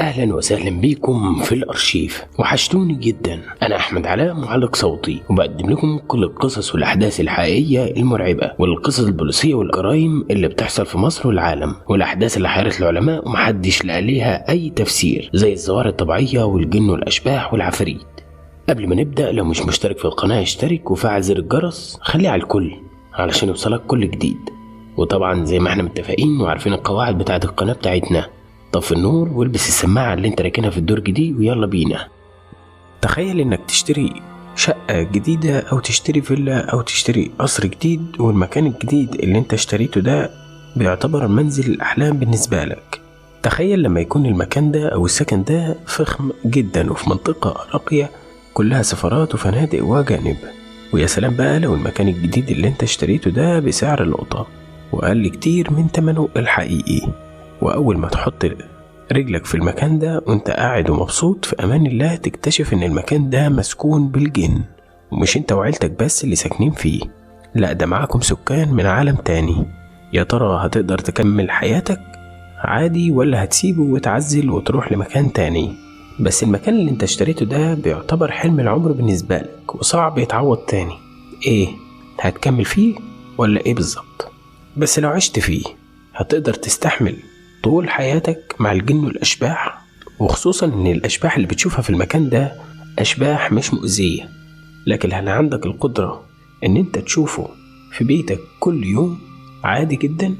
اهلا وسهلا بيكم في الارشيف. وحشتوني جدا. انا احمد علاء، معلق صوتي، وبقدم لكم كل القصص والاحداث الحقيقية المرعبة والقصص البوليسيه والجرائم اللي بتحصل في مصر والعالم، والاحداث اللي حيرت العلماء ومحدش لقى ليها اي تفسير، زي الظواهر الطبيعية والجن والاشباح والعفاريت. قبل ما نبدا، لو مش مشترك في القناة اشترك وفعل زر الجرس، خليه على الكل علشان يوصلك كل جديد. وطبعا زي ما احنا متفقين وعارفين القواعد بتاعه القناة بتاعتنا، طفي النور والبس السماعة اللي انت راكنها في الدرج دي، ويلا بينا. تخيل انك تشتري شقة جديدة او تشتري فيلا او تشتري قصر جديد، والمكان الجديد اللي انت اشتريته ده بيعتبر منزل الاحلام بالنسبة لك. تخيل لما يكون المكان ده او السكن ده فخم جدا وفي منطقة راقية كلها سفارات وفنادق وجانب، ويا سلام بقى لو المكان الجديد اللي انت اشتريته ده بسعر لقطة وأقل كتير من تمنه الحقيقي. وأول ما تحط رجلك في المكان ده وانت قاعد ومبسوط في أمان الله، تكتشف إن المكان ده مسكون بالجن، ومش انت وعيلتك بس اللي ساكنين فيه، لا ده معاكم سكان من عالم تاني. يا ترى هتقدر تكمل حياتك عادي ولا هتسيبه وتعزل وتروح لمكان تاني؟ بس المكان اللي انت اشتريته ده بيعتبر حلم العمر بالنسبة لك وصعب يتعوض تاني. ايه، هتكمل فيه ولا ايه بالظبط؟ بس لو عشت فيه هتقدر تستحمل طول حياتك مع الجن والأشباح؟ وخصوصا إن الأشباح اللي بتشوفها في المكان ده أشباح مش مؤذية، لكن هل عندك القدرة إن أنت تشوفه في بيتك كل يوم عادي جدا،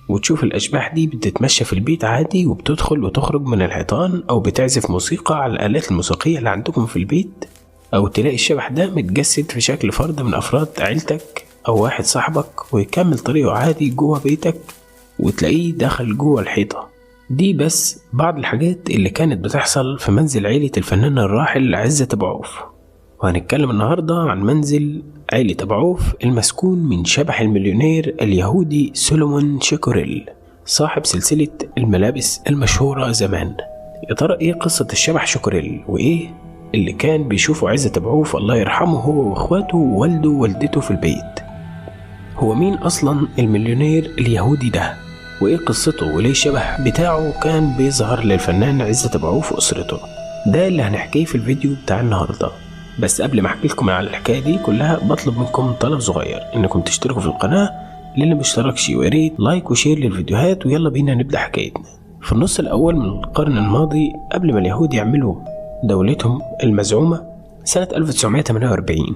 وتشوف الأشباح دي بتتمشى في البيت عادي وبتدخل وتخرج من الحيطان، أو بتعزف موسيقى على الآلات الموسيقية اللي عندكم في البيت، أو تلاقي الشبح ده متجسد في شكل فرد من أفراد عيلتك أو واحد صاحبك ويكمل طريقه عادي جوه بيتك وتلاقيه دخل جوه الحيطة؟ دي بس بعض الحاجات اللي كانت بتحصل في منزل عيلة الفنان الراحل عزت أبو عوف. وهنتكلم النهاردة عن منزل عيلة أبو عوف المسكون من شبح المليونير اليهودي سولومون شيكوريل، صاحب سلسلة الملابس المشهورة زمان. يا ترى ايه قصة الشبح شيكوريل، وايه اللي كان بيشوفه عزت أبو عوف الله يرحمه هو واخواته ووالده ووالدته في البيت؟ هو مين أصلا المليونير اليهودي ده، وإيه قصته، وليه الشبح بتاعه كان بيظهر للفنان عزت أبو عوف وأسرته؟ ده اللي هنحكيه في الفيديو بتاع النهاردة. بس قبل ما أحكي لكم على الحكاية دي كلها، بطلب منكم طلب صغير، إنكم تشتركوا في القناة للي مشتركش، وياريت like و share للفيديوهات. ويلا بينا نبدأ حكايتنا. في النص الأول من القرن الماضي، قبل ما اليهود يعملوا دولتهم المزعومة سنة 1948،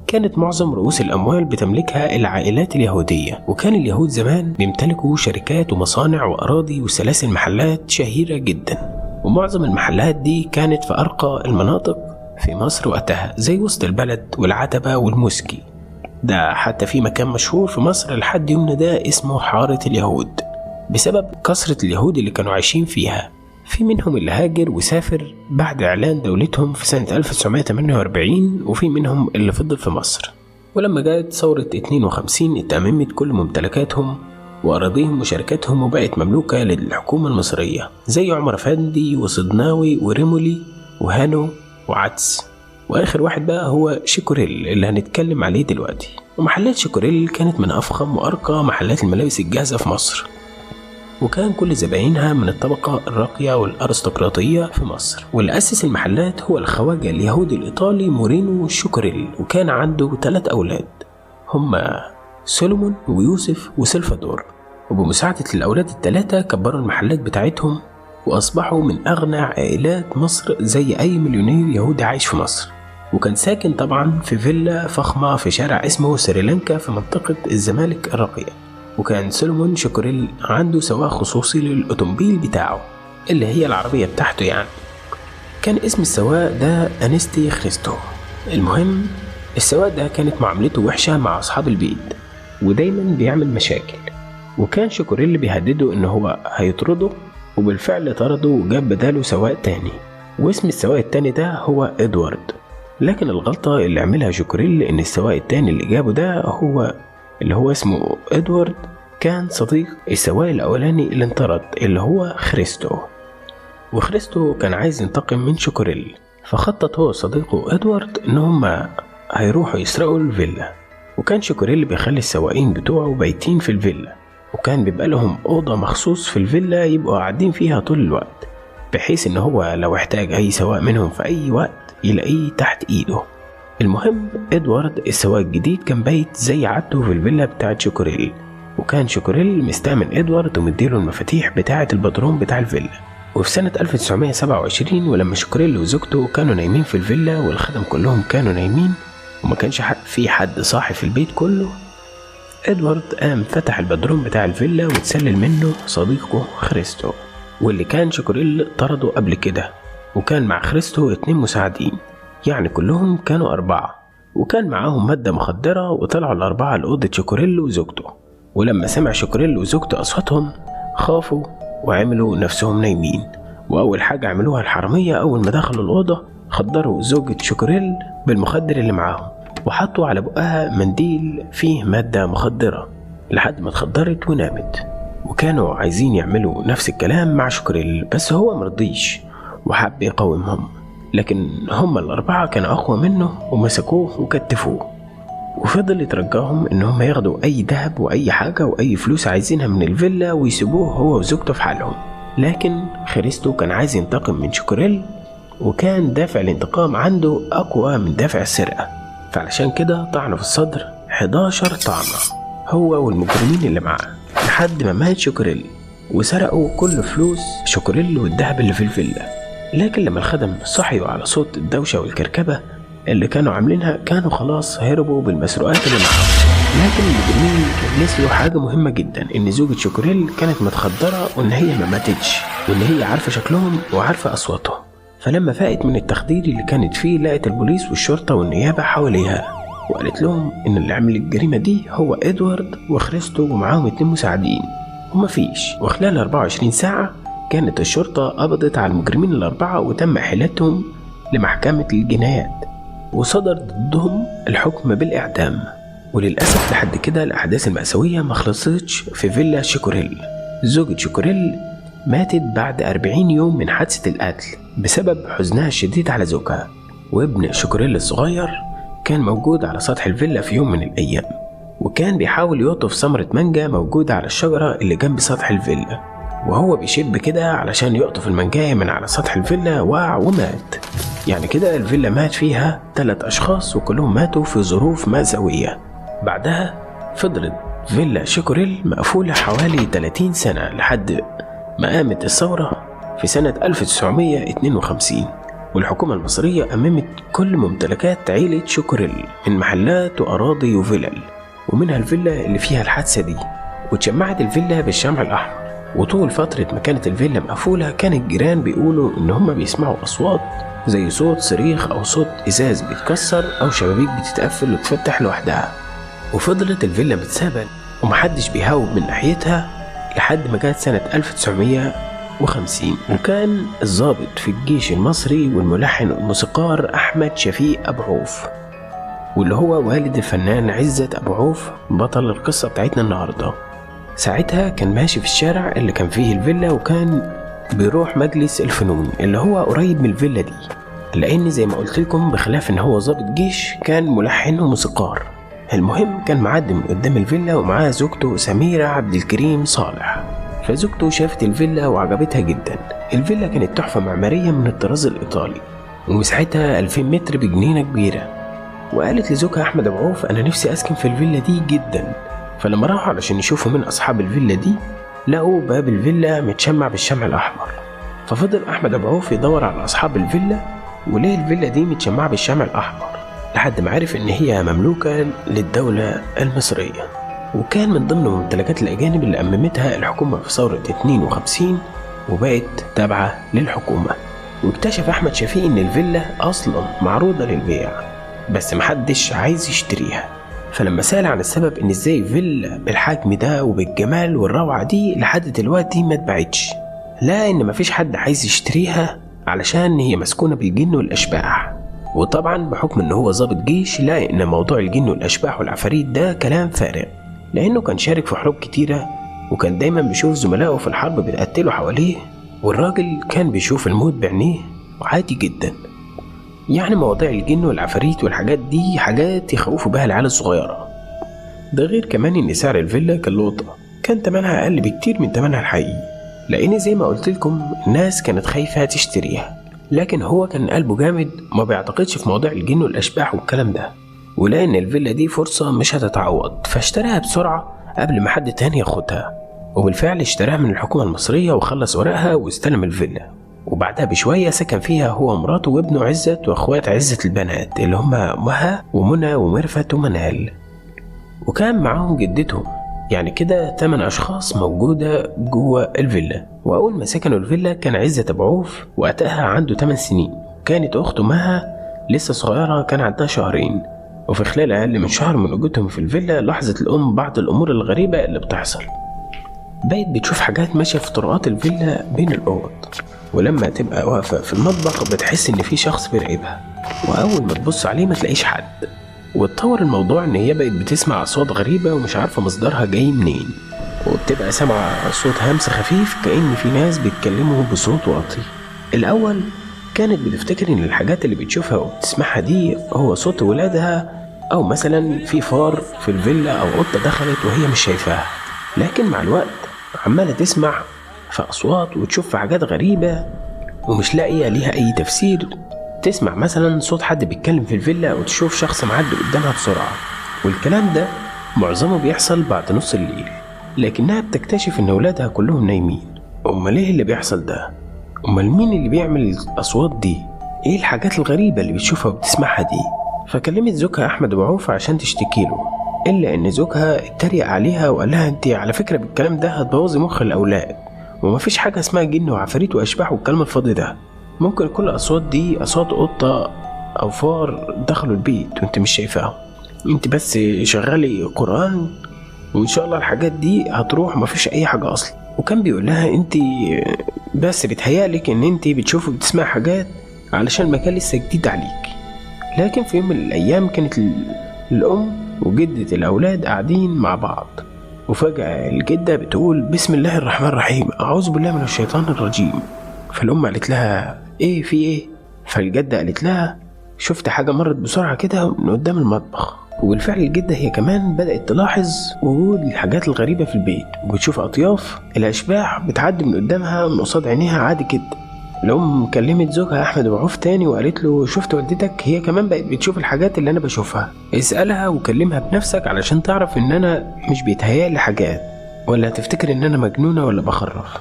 كانت معظم رؤوس الأموال بتملكها العائلات اليهودية. وكان اليهود زمان بيمتلكوا شركات ومصانع وأراضي وسلاسل محلات شهيرة جدا، ومعظم المحلات دي كانت في أرقى المناطق في مصر وقتها، زي وسط البلد والعتبة والموسكي. ده حتى في مكان مشهور في مصر لحد يومنا ده اسمه حارة اليهود، بسبب كثرة اليهود اللي كانوا عايشين فيها. في منهم اللي هاجر وسافر بعد إعلان دولتهم في سنة 1948، وفي منهم اللي فضل في مصر. ولما جاءت ثورة 52 اتأممت كل ممتلكاتهم وأراضيهم وشركاتهم وبقت مملوكة للحكومة المصرية، زي عمر فندي وصدناوي وريمولي وهانو وعدس، وآخر واحد بقى هو شيكوريل اللي هنتكلم عليه دلوقتي. ومحلات شيكوريل كانت من أفخم وأرقى محلات الملابس الجاهزة في مصر، وكان كل زباينها من الطبقة الراقية والأرستقراطية في مصر. واللي أسس المحلات هو الخواجة اليهودي الإيطالي مورينو شيكوريل، وكان عنده 3 أولاد هما سولومون ويوسف وسلفادور. وبمساعدة الأولاد ال3 كبروا المحلات بتاعتهم وأصبحوا من أغنى عائلات مصر زي أي مليونير يهودي عايش في مصر. وكان ساكن طبعا في فيلا فخمة في شارع اسمه سريلانكا في منطقة الزمالك الراقية. وكان سولومون شيكوريل عنده سواق خصوصي للأوتومبيل بتاعه اللي هي العربية بتاعته يعني، كان اسم السواق ده أنستي خريستو. المهم السواق ده كانت معاملته وحشة مع أصحاب البيت ودايما بيعمل مشاكل، وكان شيكوريل بيهدده إن هو هيطرده، وبالفعل طرده وجاب بداله سواق تاني، واسم السواق التاني ده هو إدوارد. لكن الغلطة اللي عملها شيكوريل إن السواق التاني اللي جابه ده هو اللي هو اسمه إدوارد كان صديق السواق الأولاني اللي انطرد اللي هو خريستو. وخريستو كان عايز ينتقم من شيكوريل، فخطط هو وصديقه إدوارد إن هما هيروحوا يسرقوا الفيلا. وكان شيكوريل بيخلي السواقين بتوعه بايتين في الفيلا، وكان بيبقى لهم أوضة مخصوص في الفيلا يبقوا قاعدين فيها طول الوقت. بحيث إن هو لو احتاج أي سواق منهم في أي وقت يلاقيه تحت إيده. المهم إدوارد السواق الجديد كان بايت زي عادته في الفيلا بتاعة شيكوريل، وكان شيكوريل مستأمن إدوارد ومديله المفاتيح بتاعة البدروم بتاع الفيلا. وفي سنة 1927 ولما شيكوريل وزوجته كانوا نايمين في الفيلا والخدم كلهم كانوا نايمين وما كانش في حد صاحي في البيت كله، إدوارد قام فتح البدروم بتاع الفيلا وتسلل منه صديقه خريستو، واللي كان شيكوريل طرده قبل كده، وكان مع خريستو 2 مساعدين، يعني كلهم كانوا 4، وكان معاهم مادة مخدرة. وطلعوا ال4 لأوضة شيكوريل وزوجته، ولما سمع شيكوريل وزوجته أصواتهم خافوا وعملوا نفسهم نايمين. وأول حاجة عملوها الحرامية أول ما دخلوا الأوضة خدروا زوجة شيكوريل بالمخدر اللي معاهم، وحطوا على بقها منديل فيه مادة مخدرة لحد ما اتخدرت ونامت. وكانوا عايزين يعملوا نفس الكلام مع شيكوريل، بس هو مرضيش وحب يقاومهم، لكن هم ال4 كانوا أقوى منه ومسكوه وكتفوه، وفضل يترجاهم إن هم ياخدوا أي ذهب وأي حاجة وأي فلوس عايزينها من الفيلا ويسيبوه هو وزوجته في حالهم. لكن خريستو كان عايز ينتقم من شيكوريل، وكان دافع الانتقام عنده أقوى من دافع السرقة، فعلشان كده طعنه في الصدر 11 طعنة هو والمجرمين اللي معاه لحد ما مات شيكوريل، وسرقوا كل فلوس شيكوريل والذهب اللي في الفيلا. لكن لما الخدم صحيوا على صوت الدوشة والكركبة اللي كانوا عاملينها كانوا خلاص هربوا بالمسروقات اللي معاهم. لكن المجرمين نسيوا حاجة مهمة جدا، إن زوجة شيكوريل كانت متخدرة وإن هي ما ماتتش، وإن هي عارفة شكلهم وعارفة أصواتهم. فلما فاقت من التخدير اللي كانت فيه لقت البوليس والشرطة والنيابة حواليها، وقالت لهم إن اللي عمل الجريمة دي هو إدوارد وخريستو ومعاهم 2 مساعدين، ومفيش. وخلال 24 ساعة كانت الشرطة قبضت على المجرمين ال4 وتم إحالتهم لمحكمة الجنايات، وصدر ضدهم الحكم بالإعدام. وللأسف لحد كده الأحداث المأساوية ما خلصتش في فيلا شيكوريل. زوجة شيكوريل ماتت بعد 40 يوم من حادثة القتل بسبب حزنها الشديد على زوجها. وابن شيكوريل الصغير كان موجود على سطح الفيلا في يوم من الأيام، وكان بيحاول يقطف ثمرة مانجا موجودة على الشجرة اللي جنب سطح الفيلا، وهو بيشب كده علشان يقطف المانجاية من على سطح الفيلا وقع ومات. يعني كده الفيلا مات فيها 3 أشخاص وكلهم ماتوا في ظروف مأساوية. بعدها فضلت فيلا شيكوريل مقفولة حوالي 30 سنة لحد ما قامت الثورة في سنة 1952، والحكومة المصرية أممت كل ممتلكات عيلة شيكوريل من محلات وأراضي وفلل، ومنها الفيلا اللي فيها الحادثة دي، واتشمعت الفيلا بالشمع الأحمر. وطول فترة ما كانت الفيلا مقفولة كان الجيران بيقولوا إن هما بيسمعوا أصوات زي صوت صريخ أو صوت إزاز بيتكسر أو شبابيك بتتقفل وتفتح لوحدها. وفضلت الفيلا متسابة ومحدش بيهاوب من ناحيتها لحد ما جت سنة 1950، وكان الضابط في الجيش المصري والملحن والموسيقار أحمد شفيق أبو عوف، واللي هو والد الفنان عزت أبو عوف بطل القصة بتاعتنا النهاردة. ساعتها كان ماشي في الشارع اللي كان فيه الفيلا، وكان بيروح مجلس الفنون اللي هو قريب من الفيلا دي، لأن زي ما قلت لكم بخلاف إن هو ضابط جيش كان ملحن وموسيقار. المهم كان معدي من قدام الفيلا ومعاه زوجته سميرة عبد الكريم صالح. فزوجته شافت الفيلا وعجبتها جدا. الفيلا كانت تحفة معمارية من الطراز الإيطالي، ومساحتها 2000 متر بجنينة كبيرة. وقالت لزوجها أحمد أبو عوف أنا نفسي أسكن في الفيلا دي جدا. فلما راحوا علشان يشوفوا من أصحاب الفيلا دي لقوا باب الفيلا متشمع بالشمع الأحمر. ففضل أحمد أبو عوف يدور على أصحاب الفيلا وليه الفيلا دي متشمعة بالشمع الأحمر، لحد ما عرف إن هي مملوكة للدولة المصرية، وكان من ضمن ممتلكات الأجانب اللي أممتها الحكومة في ثورة 52 وبقت تابعة للحكومة. واكتشف أحمد شفيق إن الفيلا أصلا معروضة للبيع بس محدش عايز يشتريها. فلما سأل عن السبب إن إزاي فيلا بالحجم ده وبالجمال والروعة دي لحد دلوقتي ما اتباعتش، لا إن مفيش حد عايز يشتريها علشان هي مسكونة بالجن والأشباح. وطبعا بحكم إن هو ضابط جيش لا إن موضوع الجن والأشباح والعفاريت ده كلام فارغ، لأنه كان شارك في حروب كتيرة وكان دايما بيشوف زملائه في الحرب بيتقتلوا حواليه، والراجل كان بيشوف الموت بعينيه وعادي جدا. يعني مواضيع الجن والعفاريت والحاجات دي حاجات يخوفوا بها العيال الصغيرة. ده غير كمان إن سعر الفيلا كان لقطة، كان تمنها أقل بكتير من تمنها الحقيقي. لأن زي ما قلت لكم الناس كانت خايفة تشتريها، لكن هو كان قلبه جامد وما بيعتقدش في موضوع الجن والأشباح والكلام ده، ولقى إن الفيلا دي فرصة مش هتتعوض، فاشتراها بسرعة قبل ما حد تاني ياخدها. وبالفعل اشتراها من الحكومة المصرية وخلص ورقها واستلم الفيلا. وبعدها بشوية سكن فيها هو ومراته وابنه عزت واخوات عزت البنات اللي هما مها ومنى ومرفت ومنال، وكان معاهم جدتهم. يعني كده 8 أشخاص موجودة جوه الفيلا. وأول ما سكنوا الفيلا كان عزت أبو عوف وقتها عنده 8 سنين، كانت أخته مها لسه صغيرة كان عندها شهرين. وفي خلال أقل من شهر من وجودهم في الفيلا لاحظت الأم بعض الأمور الغريبة اللي بتحصل. بقت بتشوف حاجات ماشية في طرقات الفيلا بين الأوض، ولما تبقى واقفة في المطبخ بتحس إن في شخص بيراقبها، وأول ما تبص عليه ما تلاقيش حد. واتطور الموضوع إن هي بقت بتسمع أصوات غريبة ومش عارفة مصدرها جاي منين، وبتبقى سامعة صوت همس خفيف كأن في ناس بيتكلموا بصوت واطي. الأول كانت بتفتكر إن الحاجات اللي بتشوفها وبتسمعها دي هو صوت ولادها، أو مثلا في فار في الفيلا أو قطة دخلت وهي مش شايفاها. لكن مع الوقت عمالة تسمع في أصوات وتشوف في حاجات غريبة ومش لاقية ليها أي تفسير. تسمع مثلا صوت حد بيتكلم في الفيلا وتشوف شخص معدي قدامها بسرعة، والكلام ده معظمه بيحصل بعد نص الليل. لكنها بتكتشف إن ولادها كلهم نايمين. أمال إيه اللي بيحصل ده؟ أمال مين اللي بيعمل الأصوات دي؟ إيه الحاجات الغريبة اللي بتشوفها وبتسمعها دي؟ فكلمت زوجها أحمد أبو عوف عشان تشتكي له، إلا إن زوجها اتريق عليها وقال لها أنت على فكرة بالكلام ده هتبوظي مخ الأولاد، ومفيش حاجة اسمها جن وعفاريت وأشباح والكلام الفاضي ده، ممكن كل الأصوات دي أصوات قطة أو فار دخلوا البيت وأنت مش شايفاهم، أنت بس شغالي قرآن وإن شاء الله الحاجات دي هتروح ومفيش أي حاجة أصلا. وكان بيقول لها أنت بس بتهيألك إن أنت بتشوفي وبتسمعي حاجات علشان المكان لسه جديد عليك. لكن في يوم من الأيام كانت الأم وجدة الأولاد قاعدين مع بعض، وفجأة الجدة بتقول بسم الله الرحمن الرحيم، أعوذ بالله من الشيطان الرجيم. فالأم قالت لها إيه في إيه؟ فالجدة قالت لها شفت حاجة مرت بسرعة كده من قدام المطبخ. وبالفعل الجدة هي كمان بدأت تلاحظ وجود الحاجات الغريبة في البيت، وبتشوف أطياف الأشباح بتعدي من قدامها من قصاد عينيها عادي كده. الأم كلمت زوجها أحمد أبو عوف تاني وقالت له شفت والدتك هي كمان بقت بتشوف الحاجات اللي أنا بشوفها، اسألها وكلمها بنفسك علشان تعرف إن أنا مش بيتهيألي حاجات، ولا هتفتكر إن أنا مجنونة ولا بخرف.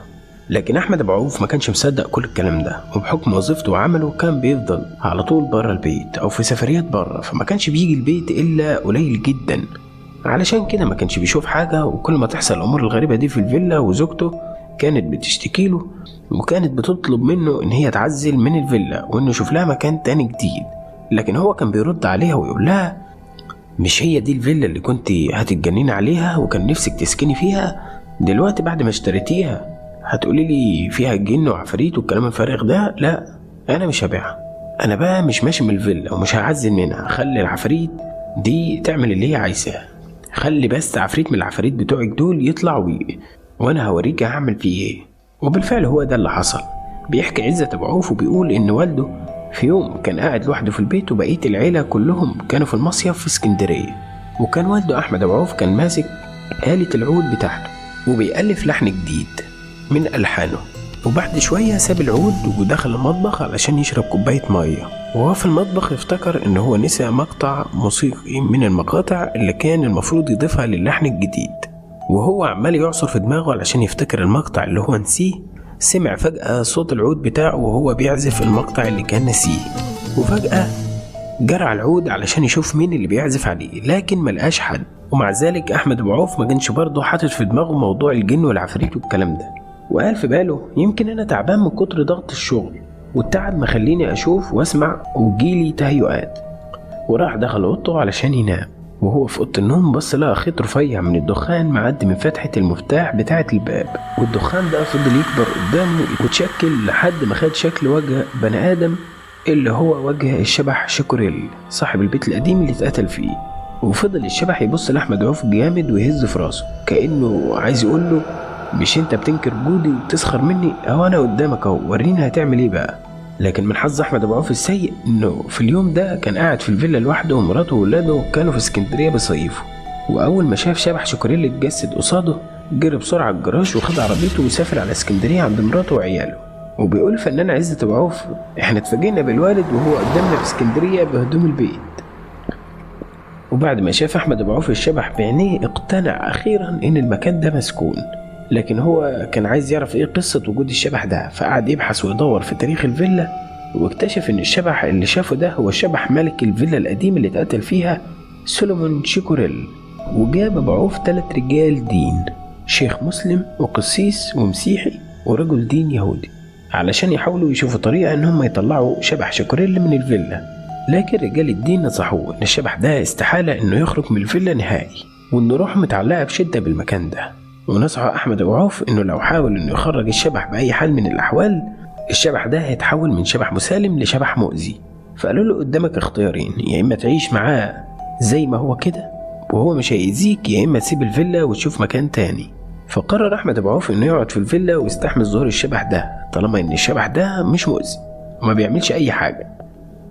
لكن أحمد أبو عوف ما كانش مصدق كل الكلام ده، وبحكم وظيفته وعمله كان بيفضل على طول بره البيت أو في سفريات بره، فما كانش بيجي البيت إلا قليل جدا، علشان كده ما كانش بيشوف حاجة. وكل ما تحصل الأمور الغريبة دي في الفيلا وزوجته كانت بتشتكي له، وكانت بتطلب منه إن هي تعزل من الفيلا وإنه يشوف لها مكان تاني جديد، لكن هو كان بيرد عليها ويقول لها مش هي دي الفيلا اللي كنت هتتجنني عليها وكان نفسك تسكني فيها؟ دلوقتي بعد ما اشتريتيها هتقولي لي فيها جن وعفاريت والكلام الفارغ ده؟ لا أنا مش هبيعها، أنا بقى مش ماشي من الفيلا ومش هعزل منها، خلي العفاريت دي تعمل اللي هي عايزاه، خلي بس عفريت من العفاريت بتوعك دول يطلع وانا هوريك هعمل فيه ايه. وبالفعل هو ده اللي حصل. بيحكي عزت ابو عوف وبيقول ان والده في يوم كان قاعد لوحده في البيت وبقية العيلة كلهم كانوا في المصيف في اسكندرية، وكان والده احمد ابو عوف كان ماسك آلة العود بتاعته وبيألف لحن جديد من ألحانه. وبعد شوية ساب العود ودخل المطبخ علشان يشرب كوباية مية، وهو في المطبخ افتكر ان هو نسى مقطع موسيقي من المقاطع اللي كان المفروض يضيفها للحن الجديد، وهو عمال يعصر في دماغه علشان يفتكر المقطع اللي هو نسيه، سمع فجأة صوت العود بتاعه وهو بيعزف المقطع اللي كان نسيه، وفجأة جرى على العود علشان يشوف مين اللي بيعزف عليه، لكن ملقاش حد. ومع ذلك أحمد أبو عوف ما كانش برضه حاطط في دماغه موضوع الجن والعفاريت والكلام ده، وقال في باله يمكن أنا تعبان من كتر ضغط الشغل والتعب مخليني أشوف وأسمع وجيلي تهيؤات. وراح دخل أوضته علشان ينام، وهو في أوضة النوم بص لقى خيط رفيع من الدخان معدي من فتحة المفتاح بتاعة الباب، والدخان ده فضل يكبر قدامه وتشكل لحد ما خد شكل وجه بني آدم اللي هو وجه الشبح شيكوريل صاحب البيت القديم اللي اتقتل فيه. وفضل الشبح يبص لأحمد عوف جامد ويهز في راسه كأنه عايز يقول له مش انت بتنكر جودي وبتسخر مني، اهو انا قدامك اهو، وريني هتعمل ايه بقى. لكن من حظ احمد ابو عوف السيء انه في اليوم ده كان قاعد في الفيلا لوحده ومراته وولاده كانوا في اسكندريه بيصيفوا، واول ما شاف شبح شيكوريل اتجسد قصاده جري بسرعة الجراج وخد عربيته وسافر على اسكندرية عند مراته وعياله. وبيقول الفنان عزت أبو عوف: احنا اتفاجئنا بالوالد وهو قدامنا في اسكندرية بهدوم البيت. وبعد ما شاف أحمد أبو عوف الشبح بعينيه اقتنع أخيرا إن المكان ده مسكون، لكن هو كان عايز يعرف إيه قصة وجود الشبح ده، فقعد يبحث ويدور في تاريخ الفيلا، واكتشف إن الشبح اللي شافه ده هو شبح ملك الفيلا القديم اللي اتقتل فيها سولومون شيكوريل. وجاب أبو عوف 3 رجال دين، شيخ مسلم وقسيس ومسيحي ورجل دين يهودي، علشان يحاولوا يشوفوا طريقة إن هم يطلعوا شبح شيكوريل من الفيلا. لكن رجال الدين نصحوه إن الشبح ده استحالة إنه يخرج من الفيلا نهائي، وإن روحه متعلقة بشدة بالمكان ده. ونصحوا أحمد أبو عوف إنه لو حاول إنه يخرج الشبح بأي حال من الأحوال، الشبح ده هيتحول من شبح مسالم لشبح مؤذي. فقالوا له قدامك اختيارين، يا إما تعيش معاه زي ما هو كده وهو مش هيأذيك، يا إما تسيب الفيلا وتشوف مكان تاني. فقرر أحمد أبو عوف إنه يقعد في الفيلا ويستحمل ظهور الشبح ده، طالما إن الشبح ده مش مؤذي وما بيعملش أي حاجة.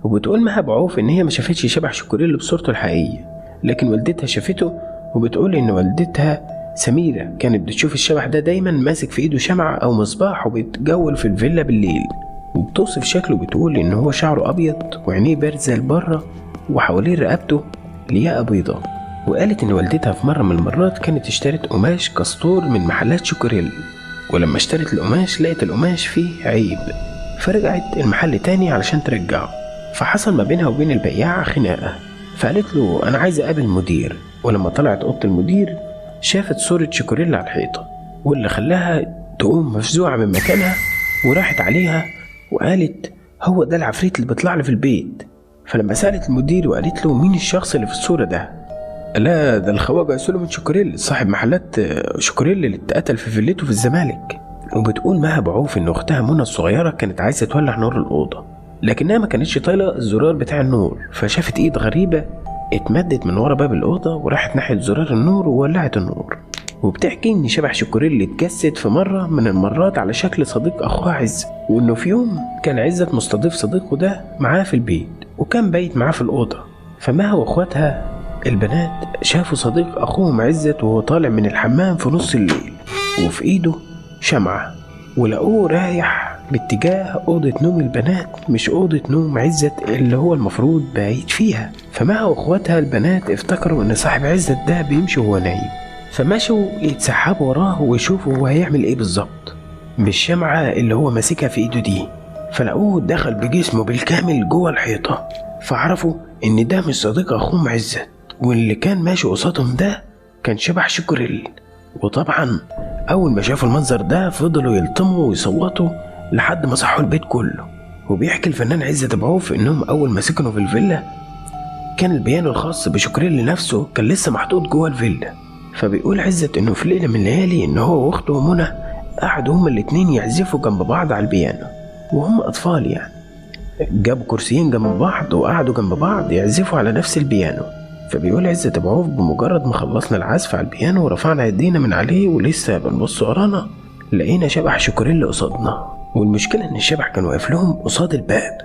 وبتقول مها أبو عوف إن هي ما شافتش شبح شيكوريل بصورته الحقيقية، لكن والدتها شافته، وبتقول إن والدتها سميرة كانت بتشوف الشبح ده دايما ماسك في إيده شمعة أو مصباح وبيتجول في الفيلا بالليل. وبتوصف شكله، بتقول إن هو شعره أبيض وعينيه بارزة لبره وحوالين رقبته لياقة بيضاء. وقالت إن والدتها في مرة من المرات كانت اشترت قماش كاستور من محلات شيكوريل، ولما اشترت القماش لقت القماش فيه عيب، فرجعت المحل تاني علشان ترجعه. فحصل ما بينها وبين البياع خناقة، فقالت له أنا عايزة أقابل المدير. ولما طلعت أوضة المدير شافت صورة شيكوريل على الحيطة، واللي خلاها تقوم مفزوعة من مكانها وراحت عليها وقالت هو ده العفريت اللي بيطلع لي في البيت. فلما سألت المدير وقالت له مين الشخص اللي في الصورة ده، لا ده الخواجة سولومون شيكوريل صاحب محلات شيكوريل اللي اتقتل في فيلته في الزمالك. وبتقول مها أبو عوف إن أختها منى الصغيرة كانت عايزة تولع نور الأوضة، لكنها ما كانتش طايلة الزرار بتاع النور، فشافت إيد غريبة اتمدت من ورا باب الأوضة وراحت ناحية زرار النور وولعت النور. وبتحكي إن شبح شيكوريل اتجسد في مرة من المرات على شكل صديق أخوها عزت، وإنه في يوم كان عزت مستضيف صديقه ده معاه في البيت وكان بايت معاه في الأوضة. فمها وأخواتها البنات شافوا صديق أخوهم عزت وهو طالع من الحمام في نص الليل وفي إيده شمعة، ولقوه رايح باتجاه أوضة نوم البنات مش أوضة نوم عزت اللي هو المفروض بايت فيها. فمها وأخواتها البنات افتكروا إن صاحب عزت ده بيمشي وهو نايم، فمشوا يتسحبوا وراه ويشوفوا هو هيعمل إيه بالظبط بالشمعة اللي هو ماسكها في إيده دي. فلقوه دخل بجسمه بالكامل جوه الحيطة، فعرفوا إن ده مش صديق أخوهم عزت، واللي كان ماشي قصادهم ده كان شبح شيكوريل. وطبعا أول ما شافوا المنظر ده فضلوا يلطموا ويصوتوا لحد ما صحوا البيت كله. وبيحكي الفنان عزت أبو عوف إنهم أول ما سكنوا في الفيلا كان البيانو الخاص بشيكوريل نفسه كان لسه محطوط جوه الفيلا. فبيقول عزت إنه في ليلة من الليالي إن هو وأخته منى قعدوا هما الاتنين يعزفوا جنب بعض على البيانو وهم أطفال، يعني جابوا كرسيين جنب بعض وقعدوا جنب بعض يعزفوا على نفس البيانو. فبيقول عزت أبو عوف بمجرد ما خلصنا العزف على البيانو ورفعنا يدينا من عليه ولسه بنبص ورانا لقينا شبح شيكوريل قصادنا. والمشكلة إن الشبح كان واقف لهم قصاد الباب،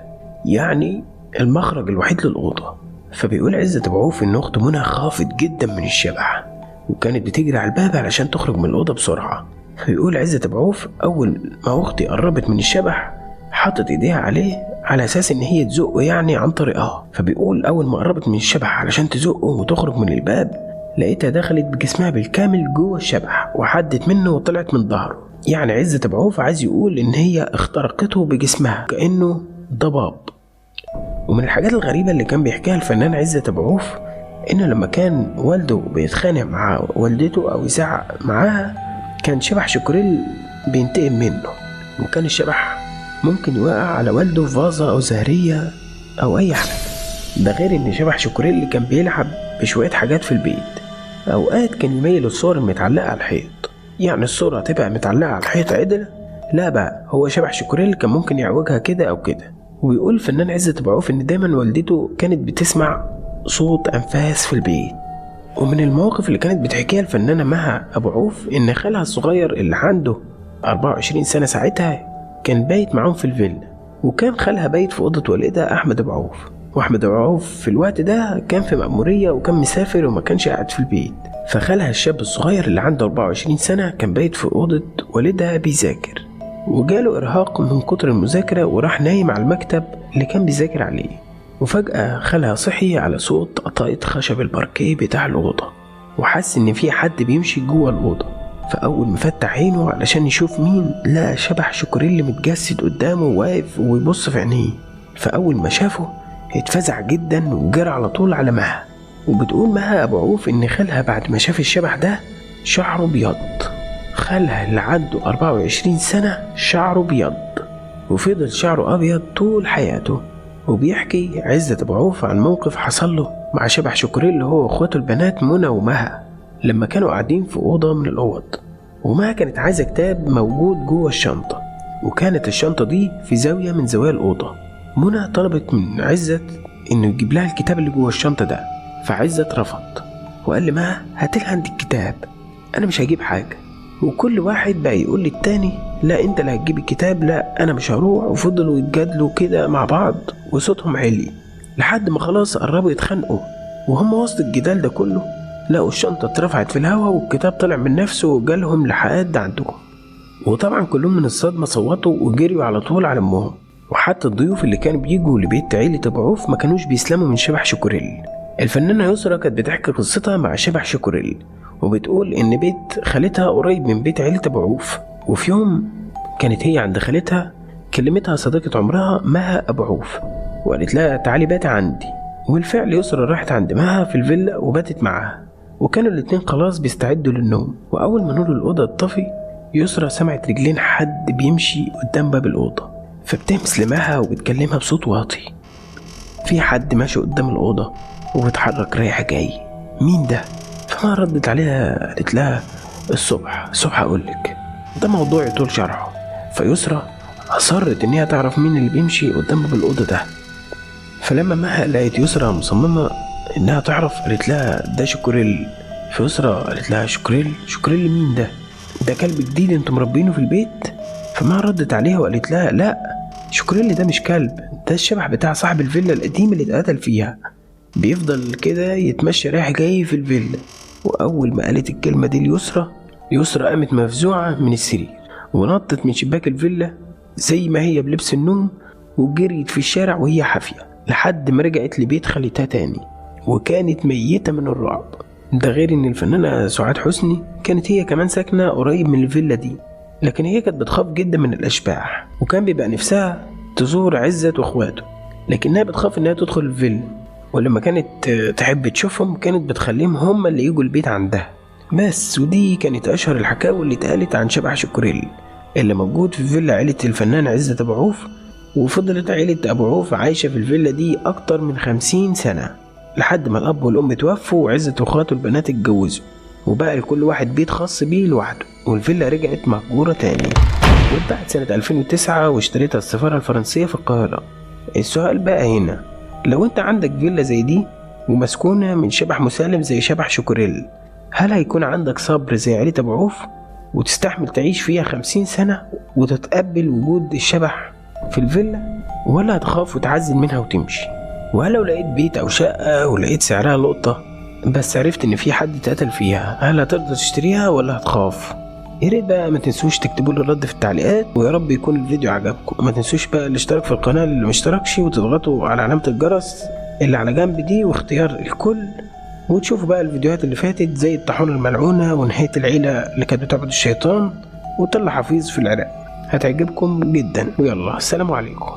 يعني المخرج الوحيد للأوضة. فبيقول عزت أبو عوف إن أخته منى خافت جدا من الشبح وكانت بتجري على الباب علشان تخرج من الأوضة بسرعة. فبيقول عزت أبو عوف أول ما أختي قربت من الشبح حطت إيديها عليه على أساس إن هي تزقه يعني عن طريقها. فبيقول أول ما قربت من الشبح علشان تزقه وتخرج من الباب لقيتها دخلت بجسمها بالكامل جوه الشبح وحدت منه وطلعت من ظهره. يعني عزت أبو عوف عايز يقول إن هي اخترقته بجسمها كأنه ضباب. ومن الحاجات الغريبة اللي كان بيحكيها الفنان عزت أبو عوف إنه لما كان والده بيتخانق مع والدته أو يزعق معاها كان شبح شيكوريل بينتقم منه، وكان الشبح ممكن يوقع على والده فازة أو زهرية أو أي حاجة. ده غير إن شبح شيكوريل كان بيلعب بشوية حاجات في البيت، أوقات كان يميل الصور المتعلقة على الحيط، يعني الصورة تبقى متعلقة على الحيط عدلة، لا بقى هو شبح شيكوريل كان ممكن يعوجها كده أو كده. وبيقول الفنان عزت أبو عوف إن دايما والدته كانت بتسمع صوت أنفاس في البيت. ومن المواقف اللي كانت بتحكيها الفنانة مها أبو عوف إن خالها الصغير اللي عنده 24 سنة ساعتها كان بايت معاهم في الفيلا، وكان خالها بايت في أوضة والدها أحمد أبو عوف. وأحمد أبو عوف في الوقت ده كان في مأمورية وكان مسافر وما كانش قاعد في البيت. فخالها الشاب الصغير اللي عنده 24 سنة كان بايت في أوضة والدها بيذاكر، وجاله إرهاق من كتر المذاكرة وراح نايم على المكتب اللي كان بيذاكر عليه. وفجأة خالها صحي على صوت قطاية خشب الباركيه بتاع الأوضة، وحس إن في حد بيمشي جوه الأوضة. فأول ما فتح عينه علشان يشوف مين، لقى شبح شكوريل متجسد قدامه واقف ويبص في عينيه. فأول ما شافه اتفزع جدا وجرى على طول على مها. وبتقول مها أبو عوف إن خالها بعد ما شاف الشبح ده شعره بيض، خالها اللي عنده 24 سنة شعره بيض، وفضل شعره أبيض طول حياته. وبيحكي عزت أبو عوف عن موقف حصل له مع شبح شكوريل هو وأخواته البنات منى ومها لما كانوا قاعدين في أوضة من الأوض، ومها كانت عايزة كتاب موجود جوه الشنطة، وكانت الشنطة دي في زاوية من زوايا الأوضة. منى طلبت من عزت إنه يجيب لها الكتاب اللي جوه الشنطة ده، فعزت رفض وقال لمها هاتلها عند الكتاب، أنا مش هجيب حاجة. وكل واحد بقى يقول للتاني لا أنت اللي هتجيب الكتاب، لا أنا مش هروح. وفضلوا يتجادلوا كده مع بعض وصوتهم عالي لحد ما خلاص قربوا يتخانقوا. وهم وسط الجدال ده كله لقوا الشنطة اترفعت في الهوا والكتاب طلع من نفسه وجالهم لحد عندهم. وطبعا كلهم من الصدمة صوتوا وجريوا على طول على أمهم. وحتى الضيوف اللي كانوا بيجوا لبيت عيلة أبو عوف ما كانوش بيسلموا من شبح شكوريل. الفنانة يسرا كانت بتحكي قصتها مع شبح شكوريل، وبتقول إن بيت خالتها قريب من بيت عيلة أبو عوف. وفي يوم كانت هي عند خالتها، كلمتها صديقة عمرها مها أبو عوف وقالت لها تعالي باتي عندي. والفعل يسرا راحت عند مها في الفيلا وباتت معاها، وكانوا الاتنين خلاص بيستعدوا للنوم. وأول ما نور الأوضة اتطفي، يسرا سمعت رجلين حد بيمشي قدام باب الأوضة، فبتهمس لمها وبتكلمها بصوت واطي، في حد ماشي قدام الأوضة وبيتحرك رايح جاي، مين ده؟ فما ردت عليها، قالت لها الصبح الصبح أقولك، ده موضوع يطول شرحه. فيسرا أصرت إن هي تعرف مين اللي بيمشي قدام باب الأوضة ده. فلما مها لقيت يسرا مصممة إنها تعرف، قالت لها ده شكوريل. فيسرا قالت لها شكوريل؟ شكوريل مين ده؟ ده كلب جديد انتم مربينه في البيت؟ فما ردت عليها وقالت لها لا، شكوريل ده مش كلب، ده الشبح بتاع صاحب الفيلا القديم اللي اتقتل فيها، بيفضل كده يتمشى رايح جاي في الفيلا. وأول ما قالت الكلمة دي ليسرا، يسرا قامت مفزوعة من السرير ونطت من شباك الفيلا زي ما هي بلبس النوم، وجريت في الشارع وهي حافية لحد ما رجعت لبيت خالتها تاني، وكانت ميتة من الرعب. ده غير ان الفنانة سعاد حسني كانت هي كمان ساكنة قريب من الفيلا دي، لكن هي كانت بتخاف جدا من الأشباح، وكان بيبقى نفسها تزور عزت واخواته، لكنها بتخاف انها تدخل الفيلا. ولما كانت تحب تشوفهم كانت بتخليهم هم اللي يجوا البيت عندها بس. ودي كانت أشهر الحكاوي اللي اتقالت عن شبح شكوريل اللي موجود في فيلا عيلة الفنان عزت أبو عوف. وفضلت عيلة أبو عوف عايشة في الفيلا دي أكتر من 50 سنة لحد ما الأب والأم توفوا وعزت وأخواته البنات اتجوزوا، وبقى لكل واحد بيت خاص بيه لوحده، والفيلا رجعت مهجورة تاني. واتباعت سنة 2009 واشتريتها السفارة الفرنسية في القاهرة. السؤال بقى هنا، لو انت عندك فيلا زي دي ومسكونة من شبح مسالم زي شبح شكوريل، هل هيكون عندك صبر زي عيلة أبو عوف وتستحمل تعيش فيها 50 سنة وتتقبل وجود الشبح في الفيلا، ولا هتخاف وتعزل منها وتمشي؟ وهل لو لقيت بيت أو شقة ولقيت سعرها لقطة بس عرفت إن في حد اتقتل فيها، هل هترضى تشتريها ولا هتخاف؟ يا ريت بقى ما تنسوش تكتبوا لي الرد في التعليقات، ويا رب يكون الفيديو عجبكم. وما تنسوش بقى الاشتراك في القناة اللي مشتركش، وتضغطوا على علامة الجرس اللي على جنب دي واختيار الكل، وتشوفوا بقى الفيديوهات اللي فاتت زي الطاحونة الملعونة ونهاية العيلة اللي كانت بتعبد الشيطان وطل حفيظ في العراق، هتعجبكم جدا. ويلا السلام عليكم.